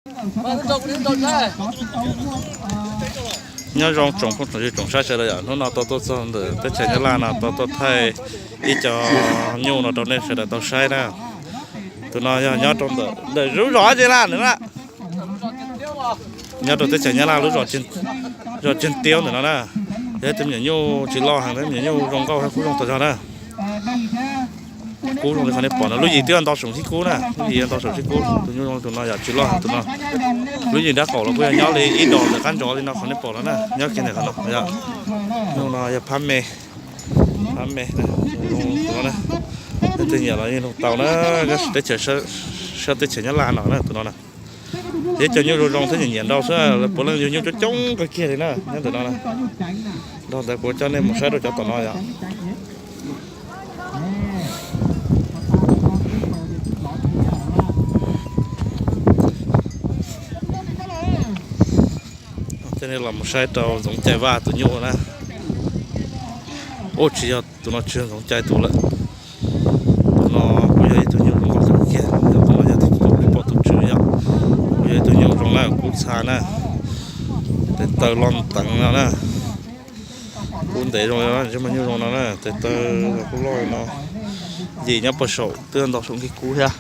Nyob zoo tsoom phooj tsoom ywg tsoom saib sawv daws yom, hnub no tau tuaj txog ntawm teb chaws Nyab Laj no tau tuaj thaij ib co nyuj no rau nej sawv daws tau saib na. Tus no yog nyob rau ntawm lub zos dab tsi na nws na. Nyob rau teb chaws Nyab Laj lub zos Cieg Tiab ntawm no na. Yog ib tug me nyuam nyuj tsis loj heev, me nyuam nyuj zoo nkauj thiab kub zoo tag zog na. Kub zoo li qhov nej pom no, lub yim twb nto saum xib kub na, lub yim nto saum xib kub, tus nyuj zoo tus no yom, tsis loj heev tus no. Lub yim nrab qaum los kuj yog nyob li ib dos ntawm qab ntsov li no qhov nej pom no na, nyob kiag ntawm qhov no yom. Nyuj no yog phab me, phab me, tus no na. Leej twg nyiam los yeej nug tau na, teb chaws, sab teb chaws Nyab Laj no na tus no na. Yog ib co nyuj zoo zoo thiab nyiam nyiam nrau xwb, lawv puav leej yug nyuj coob coob kawg kiag li na nyob ntawm no na. Dhau ntawd kuv coj nej mus saib rau cov tom no yom. Coj nej los mus saib rau Ntxoov Cai Vaj tus nyuj na. Ub, tsis yog, tus no tsis yog Ntxoov Cai tus lawm. Tus no kuj yog ib tug nyuj zoo nkauj kawg kiag, yog tus no yog tus pom tus tswv yom. Kuj yog ib tug nyuj zoo na, kub txha na, tes taw loj teev no na. Kub ntev zoo li no, ntsej muag nyuj zoo no na, tes taw los kuj loj li no. Yim nyob puag saum twb nto saum nkig kub thiab.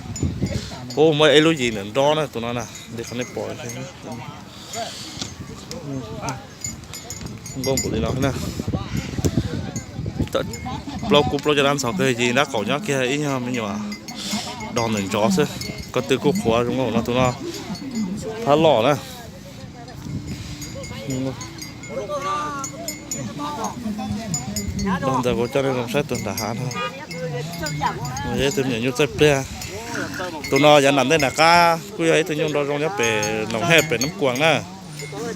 Ub, muaj ib lub yim ntawm nrob na tus no na, li qhov nej pom. Nkauj npaum li no na. Plaub kub plaub caj dab ntxhov kawg, yim nrab qaum nyob kiag ib nyuag me nyuam dog ntawm ntsov xwb. Ko tw kuj qhuav zoo nkauj no, tus no phab loj na. Dhau ntawd kuv coj nej los saib tus nram hav no. Yog ib tug me nyuam nyuj txawj pliag. Tus no yav nram ntej nram qab kuj yog ib tug nyuj nrau zoo nyob pem Noom Hej pem Nab Kuas na.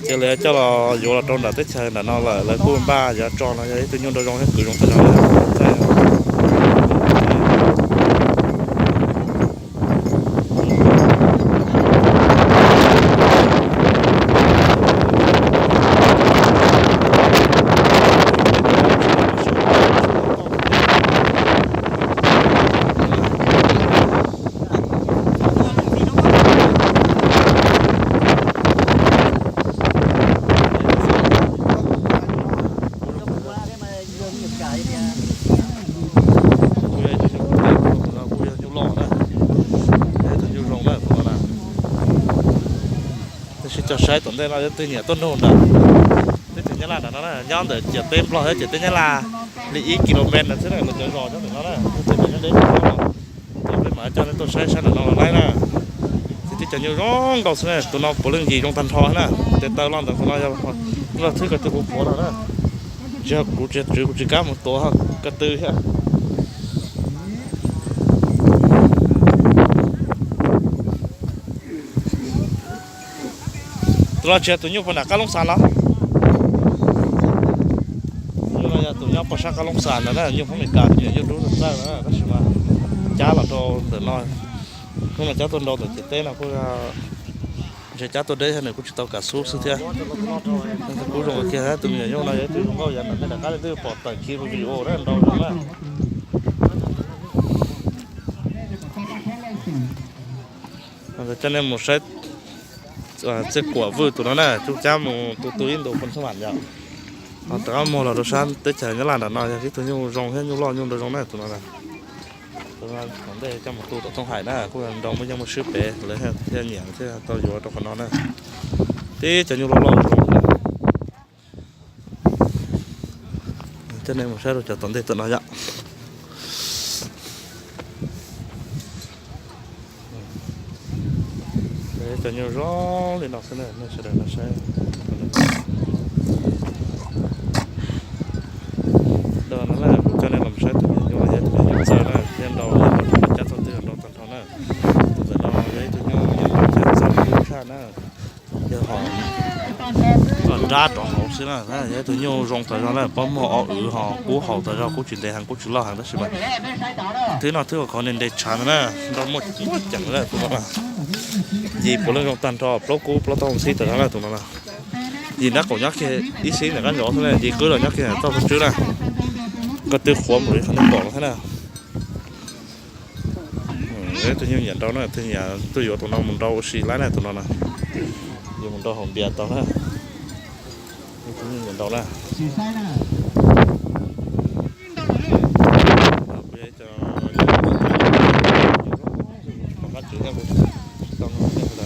Ces lawv coj los yuav los rau nram teb chaws nram no lawm, lawv kuj npaj yuav tso no, yog ib tug nyuj nrau zoo thiab kwv zoo tag zog. Kuj yog ib tug nyuj, tus no kuj yog nyuj loj na, yog ib tug nyuj zoo na tus no na. Tab sis cov saib tom ntej no leej twg nyiam tuaj nug nram teb chaws Nyab Laj nram no na, nyob ntawm ciam teb Nplog thiab ciam teb Nyab Laj li ib kilomet ntawd xwb na, lawv cov zos nyob ntawm no na, leej twg nyiam nyob deb no tuaj peb mam coj nej tuaj saib sab nram no los laib na. Ces tib cov nyuj zoo nkauj xwb na, tus no puav leej yim zoo tag nrho na, tes taw loj ntawm tus no yog thwb ko tw qhuav qhuav no na. Tsis yog kuv tsis yog tswv, kuv tsis kam mus tuav ko tw thiab. Tus no tsis yog tus nyuj puag nram qab Loob Xas los? Nyuj no yog tus nyob puag sab qab Loob Xas ntawd na, nyuj Hmoob Mes Kas, tus nyuam nyuj dub txawj txawj na, tab sis mas cab los rau ntawm no. Hnub no cab tuaj nrau ntawm ciam teb no kuj ntshe cab tuaj deb thiab nws kuj tsis tau kam xub xwb thiab. Kuj zoo kiag, tus me nyuam nyuj no yog ib tug zoo nkauj, yav nram ntej nram qab twb pom tawm kiv video na, nrau zoo na. Coj nej mus saib Txiaj Kuam Vwj tus no na, coj cab mus tu tu ib ntu pon thab vam yom. Ho rov qab muag los rau sab teb chaws Nyab Laj nram no yog ib tug nyuj zoo thiab nyuj loj nyuj nrau zoo na tus no na. Tom ntej coj mus tu tom Tooj Hais na, kuj nrau muaj yeej muaj swb pem, lawv thiaj nyiam thiaj tau yuav rau qhov no na. Tib cov nyuj loj loj zoo. Coj nej mus saib rau cov tom ntej tom no yom. Cov nyuj zoo li no xwb na, nej sawv daws no saib. Dhau no na, kuv coj nej los saib tus me nyuam nyuj, yog tus me nyuam nyuj txawj na, thiab nrau, nrau cab txog twg nrau tag nrho na. Tus ntawm no yog ib tug nyuj nyuj txawj kub tshaj na. Yog ho nrab rov hauv xwb na, yog ib tug nyuj zoo tag zog na, pob muag o wv ho kub haum tag zog, kub tsis ntev heev kub tsis loj heev tab sis mas thwb no thwb qhov nws nres tshav ntawd na, nrau muaj muaj ceem na tus no na. Yim puav leej zoo tag nrho, plaub kub plaub tauj ntxhib tag zog na tus no na. Yim nrab qaum nyob kiag ib xib ntawm qab ntsov xwb na, yim qwb los nyob kiag tauj tswb na. Ko tw qhuav npaum li qhov nej pom no thiab na. Ib tug nyuj nyiam nrau na, tus nyiam tuaj yuav tus no mus nrau ua si laib na tus no na. Yus mus nrau hauv npias tau na. Ib tug me nyuam nrau na. Kuv yog ib co tom qab tsev thiab kuv tsis tau nrog nej sawv daws na.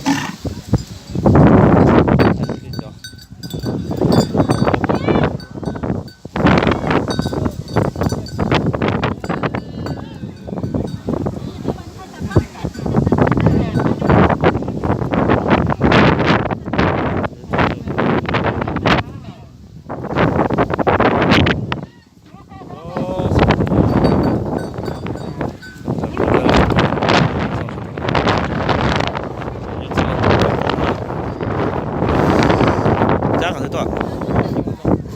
Cab qhov twg tuaj?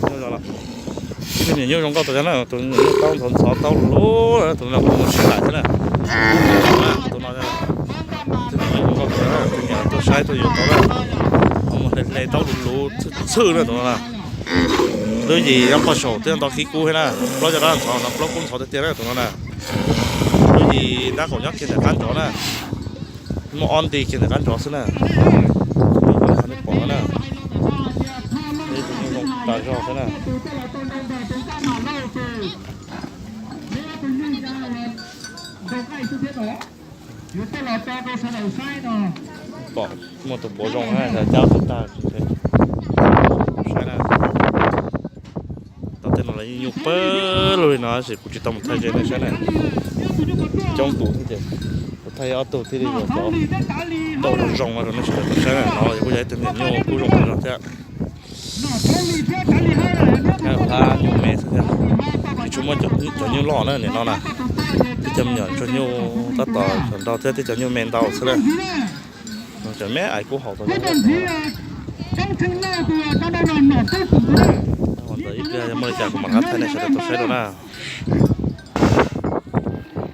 Nyuj zoo los. Ib tug me nyuam nyuj zoo nkauj tau cov na, tus me nyuam nyuj taub ntxhov ntxhov taub lus lus, tus no kuv mus sib lais thiab na. Tus no, tus me nyuam nyuj zoo nkauj tau cov na, tus me nyuam tuaj saib tuaj yuav tau na. Mus hle hle taub lus lus txhwj txhwj na tus no na. Lub yim nyob pog saum twb nto khib kub thiab na, plaub cov dab ntxhov no plaub kub ntxhov tiag tiag na tus no na. Lub yim ntab qaum nyob kiag ntawm qab ntsov na. Muaj ob nti kiag ntawm qab ntsov xwb na. Nej pom no na. Ib tug nyuj zoo tas zog xwb na. Pom muaj tus puav zoo na, cab tug tag saib na. Tau tej no los nyuj pawg lug li no tab sis kuv tsis tau mus thaij ze nej saib na. Coob tus thiab ces kuv thaij ob tug thiaj li tau zoo no rau nej sawv daws tau saib na. No kuj yog ib tug me nyuam nyuj kub zoo tas zog thiab. Nyuj me xwb thiab, tsis tshua muaj cov nyuj loj na nim no na. Tib co me nyuam ntsuag nyuj tab tom nrau thiab tib co nyuj me ntau xwb na. Cov me ais kub haus tau. Ntawd ib pliag yog muaj li cas kuv mam rov qab thaij nej sawv daws tau saib dua na.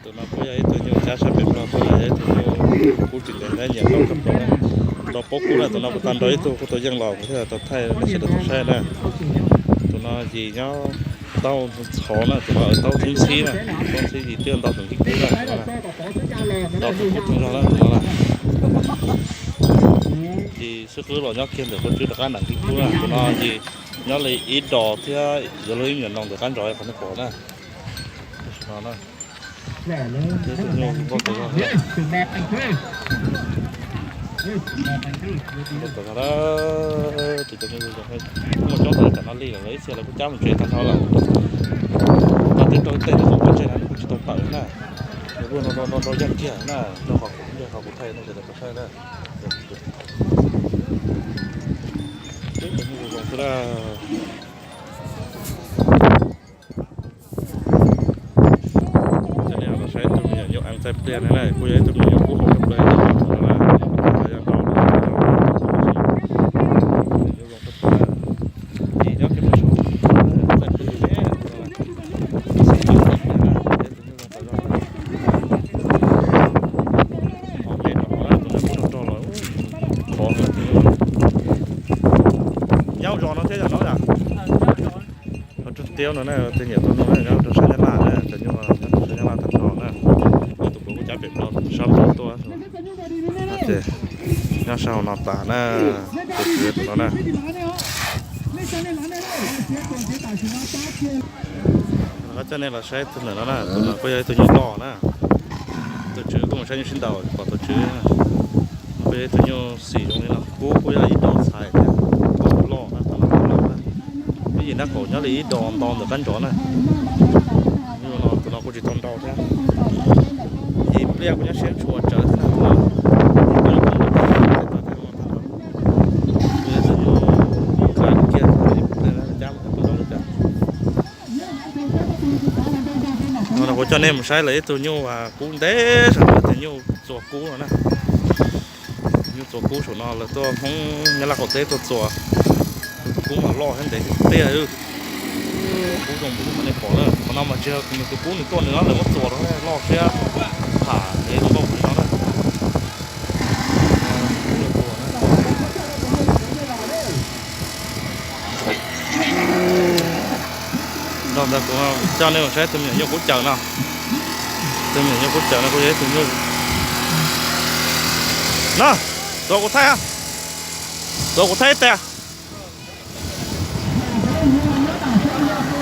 Tus no kuj yog ib tug nyuj cab sab pem no, tus no yog ib tug nyuj kub tsis ntev tab nyiam nrau tshaj plaws na. Nrau paub kub na, tus no kuv tau nrau ib tug kuj tau yeej los kuv thiaj tau thaij nej sawv daws tau saib na. Tus no yim nyob taub ntxhov na, tus no taub ntxhib na, taub ntxhib yim twb nto tus nkib kub na, nto tus kub tag zog na tus no na. Yim xwb qwb los nyob kiag ntawm qub tswb rov qab nram nkib kub na, tus no yim nyob li ib dos thiab yuav luag ib me nyuam no ntawm qab ntsov qhov nej pom na. Tam sim no na, tus nyuj nkauj tas zog, nkauj tas zog na. Tus cov nyuj zoo, muaj coob tau tam no li lawm, ib txhia lawv kuj cab mus tsev tag nrho lawm. No twb rau tej tus qub ntsej no kuj tsis tau tawm na. Nws kuj nrau nrau nrau yaj kiag na, rau qhov kuv, qhov kuv thaij nej sawv daws tau saib na. Twb cov nyuj zoo zoo xwb na. Cov no los saib tus me nyuam nyuj eev txaij pliag no na, kuj yog ib tug me nyuam kub haus tshaj plaws ib tug no na, yog nrau, yog nrau, yog zoo tshaj plaws. Yim nyob kiag pem saum txaij pliag me, tus no na, tus me rog rog los khov heev. Nyob zos no thiab yog no yom? Tiab no na, tej nyiam tuaj nug na, nyob rau sab Nyab Laj na, cov nyuj nyob rau sab Nyab Laj tag nrho na. Tus kuv kuj cab pem no sab nraud tuaj. Ces nyob sab hauv no tas na, tus kwv tus no na. Rov qab coj nej los saib tus ntawm no na, tus no kuj yog ib tug nyuj loj na. Tus tswv kuj mus saib nyuj sib ntaus pom tus tswv. Kuj yog ib tug nyuj xim zoo li no, kub kuj yog ib dos txhais thiab, kub loj na, tus no kub loj na. Ib yim nab qaum nyob li ib dos nto ntawm qab ntsov na. Nyuj no tus no kuj tsis tau nrau thiab. Ib pliag kuv nyob siab tshua tsawv thiab na. No kuv coj nej mus saib lawv ib tug nyuj kub ntev saum no, tus nyuj txua kub no na. Nyuj txua kub saum no lawv tuaj Hmoob Nyab Laj qaum teb tuaj txua. Kub mas loj thiab ntev tiag tiag. Kub zoo li qhov nej pom na, qhov no mas tsis yog nws tus kub nws tuaj nws lawv muab txua rau loj siab tham es zoo nkauj li no na. Nrog ntawd kuv coj nej mus saib tus me nyuam nyuj kub caws no. Tus me nyuam nyuj kub caws no kuj yog ib tug nyuj. No, tua kuv thaij. Tuav kuv thaij ib teg.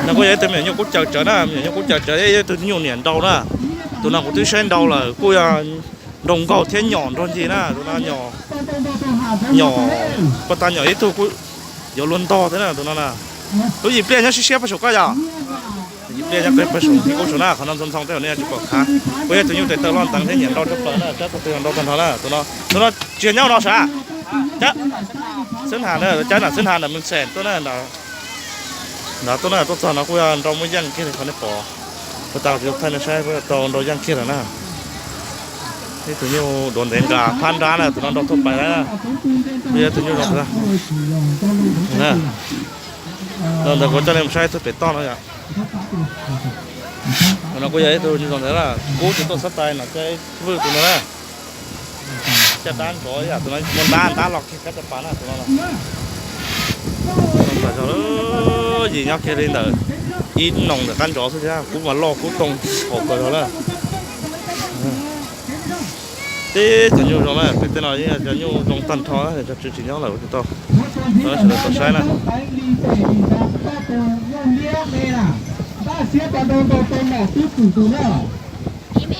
No kuj yog ib tug me nyuam nyuj kub caws tsawv na, me nyuam nyuj kub caws tsawv, yog ib tug nyuj niam nrau na. Tus no kuv twb saib nrau lawm, kuj yog nrau nkaug thiab nyom nrog ncig na, tus no nyom, nyom, puag ta nyom ib tug kuj yuav luag ntog thiab na tus no na. Lub yim pliaj nyob siab siab pab saum koj yom. Yim pliaj nyob pab saum, kuj saum na, qhov no ntxhov ntxhov tej zaum nej tsis pom khav. Kuj yog tus nyuj tes taw loj nteev thiab nyiam nrau tshaj plaws na, cab tau tus yog nrau tag nrho na tus no. Tus no tsis yog nyob no sav. Xwb Has na, cab nram Xwb Has nram Mees Xeem tuaj na. Nrad tuaj na, tuaj txog no kuj yog nrau muaj yeej kiag li qhov nej pom. Puag ta kuv thaij nej saib, tau nrau yeej kiag lawm na. Ib tug nyuj duav ntev nqa phab nrab na, tus no nrau thauj pais na. Kuj yog ib tug nyuj zoo na. Los ntawd kuv coj nej mus saib ib tug pem toj no yom. Tus no kuj yog ib tug nyuj zoo ntawd na, kub tsis tuaj xab tais no, cab ib vwj tus no na. Caj dab nrov yam tus no muaj ntab, ntab los kiag kab caj pas na tus no. Yim nyob kiag li ntawm ib noos ntawm qab ntsov xwb thiab, kub mas loj kub too haum kawg zog lawm. Tib cov nyuj zoo na, pem tej no yeej yog cov nyuj zoo tag nrho, cov tswv tsis nyob lawm kuv tsis tau. Sawv daws tau saib na.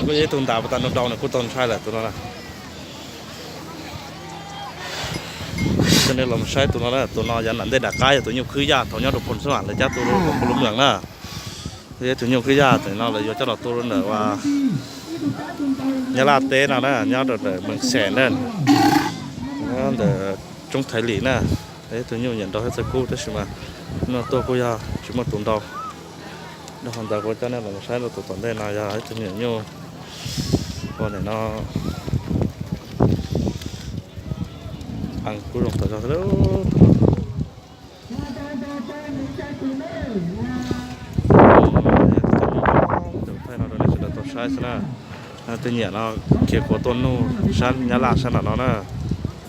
Kuj yog ib tug ntas puag ta nrau nrau nws kuj tau ntshai lawm tus no na. Coj nej los saib tus no na, tus no yog nram ntej nram qab yog tus nyuj khwb yaj thaum nyob rau Phoo Xab Vam lawv cab tuaj rau Phoo Lub Mwees na. Yog tus nyuj khwb yaj ntawm no lawv yuav coj los tuaj rau ntawm ua Nyab Laj teb no na, nyob rau ntawm Mees Xeem na, nyob ntawm Tsoob Thaiv Lim na. Ib tug nyuj nyiam nrau thiab txawj kub tab sis mas no tuaj kuj yog tsis muaj tus nrau. Dhau qhov ntawd kuv coj nej los saib rau tus tom ntej no yog ib tug me nyuam nyuj ua nim no kuj zoo tas zog thiab tus no. Thaij no rau nej sawv daws tau saib xwb na. Tej nyiam no khiav kuav tuaj nug sab Nyab Laj sab nram no na.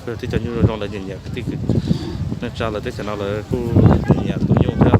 Kuj yog tib cov nyuj zoo zoo lawv nyiam nyiam, neej tsa lawv teb chaws no lawv kuj nyiam nyiam tus nyuj thiab.